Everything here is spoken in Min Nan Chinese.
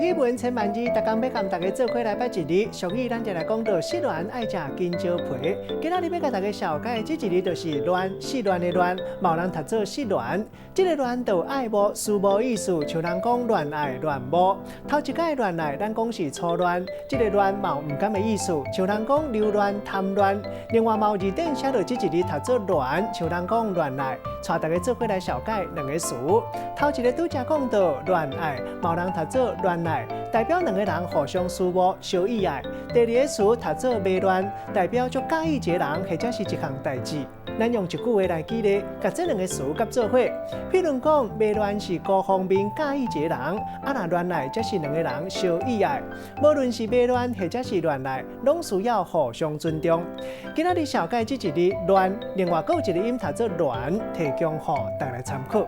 語文千萬字，逐工欲共大家做伙來捌一字。俗語咱就來講到失戀愛食香蕉皮。今仔日欲共大家紹介這一字就是戀，失戀的戀，嘛有人讀做失戀。這个戀就愛慕、思慕意思，像人講戀愛、戀慕。頭一擺戀愛，咱講是初戀，這个戀嘛有毋甘的意思，像人講留戀、貪戀。另外嘛有字典寫著這一字讀做戀，像人講戀愛。帶大家做伙來紹介兩个詞。頭一个拄才講到戀愛，嘛有人讀做戀愛，代表兩个人互相思慕、相意愛。第二个詞讀做迷戀，代表足佮意一个人或者是一項代誌。咱用一句話來舉例，共這兩个詞佮做伙。譬如講，迷戀是高方面佮意一个人，啊若戀愛則是兩个人相意愛。無論是迷戀或者是戀愛，攏需要互相尊重。今仔日紹介這一字戀，另外閣有一个音讀做戀，提供予大家來參考。